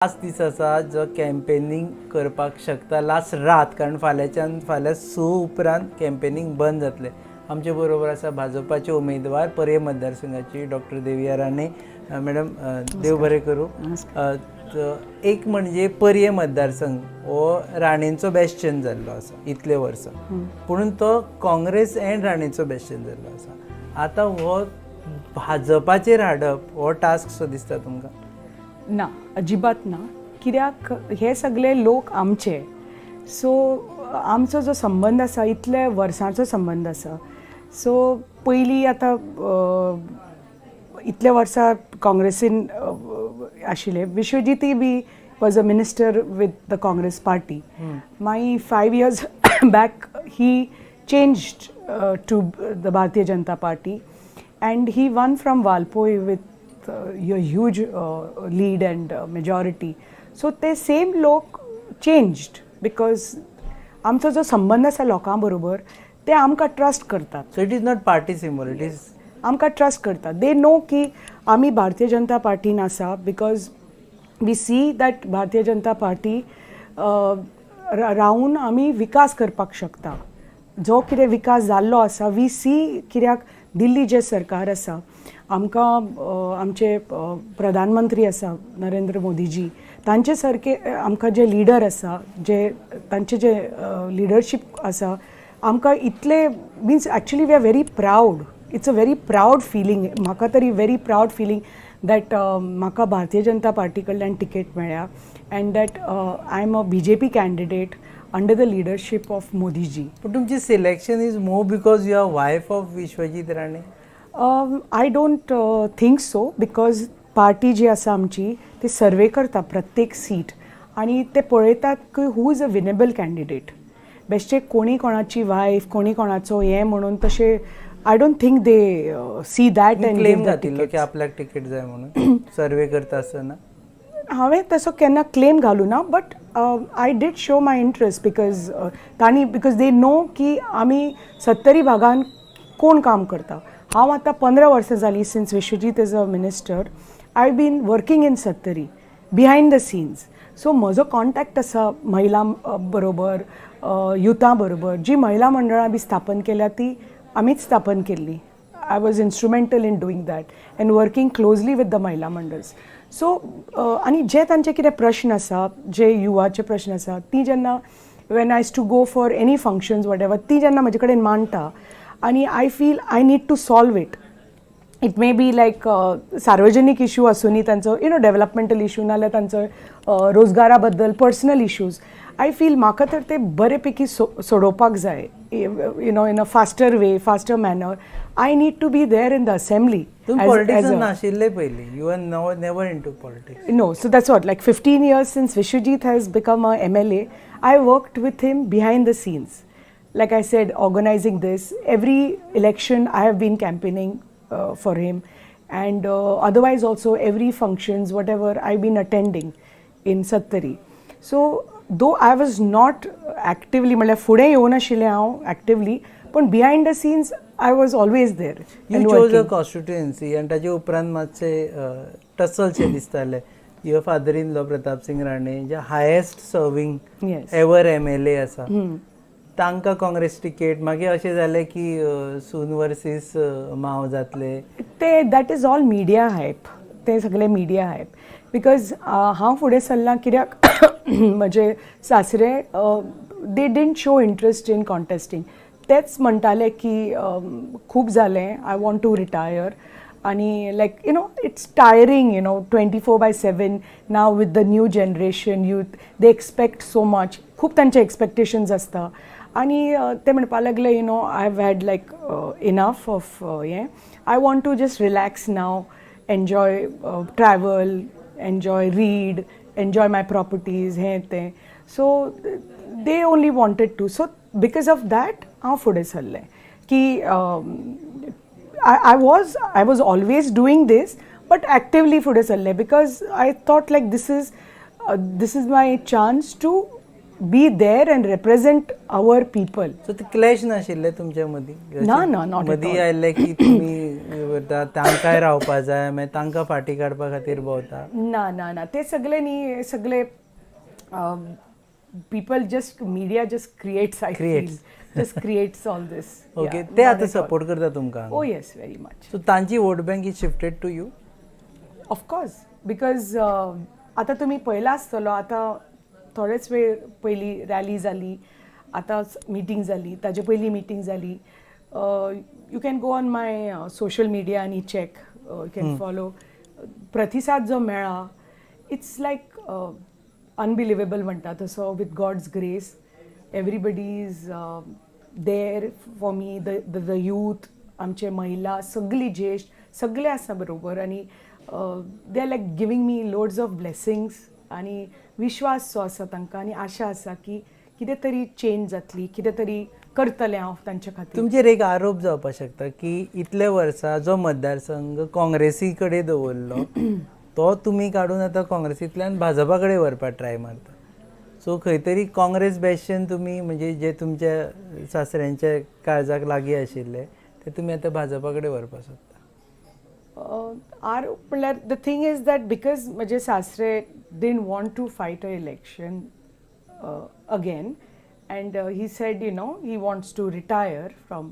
Last दीस आसा जो कॅम्पेनींग करपाक शकता, लास्ट रात, कारण फाल्यांच्यान फाल्यां 6 उपरांत कॅम्पेनींग बंद जातलें. आमचे बरोबर आसा भाजपाचे उमेदवार पर्ये मतदारसंघाची डॉक्टर देविया राणे. मॅडम, देव बरें करूं. एक म्हणजे पर्ये मतदारसंघ हो राणेंचो बेस्शन जाल्लो आसा इतले वर्सां, पुणून तो काँग्रेस अँड राणेचो बेस्शन जाल्लो आसा. आतां हो भाजपाचेर हाडप हो टास्क सो दिसता तुमकां? ना, अजिबात ना. कित्याक हे सगळे लोक आमचे. सो आमचो जो संबंद आसा, इतले वर्सांचो संबंद आसा. सो पयलीं आतां इतले वर्सां काँग्रेसीन आशिल्ले, विश्वजीतय बी was a minister with the Congress party. मागीर 5 years back he changed to the Bharatiya Janata Party and he won from Valpoi with a huge lead and majority. So ते सेम लोक changed because आमचो जो संबंद आसा लोकां बरोबर, ते आमकां ट्रस्ट करतात. So it is not party symbol, it is आमकां ट्रस्ट करतात. दे नो की आमी भारतीय जनता पार्टीन आसा because we see that Bharatiya Janata party रावून आमी विकास करपाक शकता. जो कितें विकास जाल्लो आसा we सी, कित्याक दिल्ली जें सरकार आसा, आमकां आमचे प्रधानमंत्री आसा नरेंद्र मोदीजी, तांचे सारके आमकां जे लिडर आसा, जे तांचे जे लिडरशीप आसा, आमकां इतले, means actually we are very proud. It's a very proud feeling. म्हाका तरी व्हेरी प्रावड फिलींग that म्हाका भारतीय जनता पार्टी कडल्यान तिकेट मेळ्ळ्या and that I am a BJP candidate under the leadership of Modiji. पण तुमची selection is more because you are wife of Vishwajit Rane? I don't think so, because party जी आसा आमची, ती survey करता प्रत्येक सीट आनी ते पळयतात की who is a winnable candidate. बेश्टे कोणी कोणाची वायफ, कोणी कोणाचो हें म्हणून तशें I don't think they see that. तुम्ही क्लेम घातिल्लो की आपल्याक तिकीट जाय म्हणून सर्वे करता आसतना? हांवें तसो केन्ना क्लेम घालू ना, but I did show my interest because तांणी, because they know की आमी सत्तरी भागान कोण काम करता. हांव आतां 15 वर्सां जालीं, since Vishwajit is a minister, I been working in Sattari behind the scenes. So म्हजो कॉन्टॅक्ट आसा महिला बरोबर, युथा बरोबर. जी महिला मंडळां बी स्थापन केल्या, ती आमीच स्थापन केल्ली. I was instrumental in doing that and working closely with the महिला मंडळs. सो आनी जे तांचे कितें प्रश्न आसा, जे युवाचे प्रश्न आसा, ती जेन्ना when I to go for any functions, whatever, ती जेन्ना म्हजे कडेन मांडटा आनी I feel I need to solve it, it may be like सार्वजनीक इशू आसूनी तांचो, you know developmental issue, नाल्यार तांचो रोजगारा बद्दल पर्सनल इश्यूज, I feel म्हाका तर ते बरे पैकी सोडोवपाक जाय in a faster way, faster manner. I need to be there in the assembly. तुम्ही पॉलिटिक्सान नाशिल्ले पयलीं? You are never into politics? No, so that's what, like 15 years since Vishwajit has become a MLA, I worked with him behind the scenes. Like I said, organizing this. Every election I have been campaigning for him. And otherwise also every functions, whatever, I've been attending in Sattari. So though I was not actively, म्हणल्यार फुडें येवनाशिल्लें हांव actively, पण behind the scenes I was always there. You chose a constituency आनी ताजे उपरांत मातशे टसलशे दिसताले. Your father in law Pratap Singh Rane, J highest serving ever MLA आसा, तांकां काँग्रेस तिकेट. मागीर अशें जालें की सून वर्सीस माव जातले. ते that is all media hype. ते सगळे मिडिया हायप, because हांव फुडें सरलां कित्याक म्हजे सासरे, they didn't show interest in contesting. तेच म्हणटाले की खूब जालें, I want to retire आनी like it's tiring, 24/7. Now with the new generation, youth, they expect so much. खूब तांचे एक्सपेक्टेशन्स आसता आनी ते म्हणपा लागले, I have had like enough of हें, I want to just relax now, enjoy, travel, enjoy, read, enjoy my properties, हें तें. So they only wanted to, so because of that हांव फुडें सरलें की I was always doing this, but actively फुडें सरलें because I thought like this is my chance to be there and represent our people. So ते clash नाशिल्ले तुमच्या मदीं? ना, ना, not at मदीं all. आयले की तुमी करता, तांकांय रावपा जाय, मागीर तांकां फाटीं काडपा खातीर भोंवता. ना ना ना, ते सगळे न्ही, सगळे people, just media just creates, I Creates. Just creates all this. Okay, ते आतां सपोर्ट करता तुमकां? Oh yes, very much. So तांची vote bank is shifted to you? Of course, because आतां तुमी पळयला आसतलो, आतां थोडेच वेळ पयलीं रॅली जाली, आतां मिटींग जाली, ताजे पयलीं मिटींग जाली. You can go on my social media आनी चॅक, you can follow. प्रतिसाद जो मेळ्ळा, it's like unbelievable म्हणटा तसो. With God's grace, everybody is there for me, the youth, आमचे महिला सगळी, ज्येष्ठ सगळे आसा बरोबर आनी they are like giving me loads of blessings आनी विश्वास जो आसा तांकां आनी आशा आसा की कितें तरी चेंज जातली, कितें तरी करतलें हांव तांचे खातीर. तुमचेर एक आरोप जावपाक शकता की इतले वर्सां जो मतदारसंघ काँग्रेसी कडेन दवरलो, तो तुमी काडून आतां काँग्रेसींतल्यान भाजपा कडेन व्हरपाक ट्राय मारता. सो खंय तरी काँग्रेस बेश्टेन तुमी, म्हणजे जे तुमच्या सासऱ्यांच्या काळजाक लागीं आशिल्ले, ते तुमी आतां भाजपा कडेन व्हरपाक सोदता. आरोप म्हणल्यार, the thing is that because म्हजे सासरे didn't want to fight a election again and he said he wants to retire from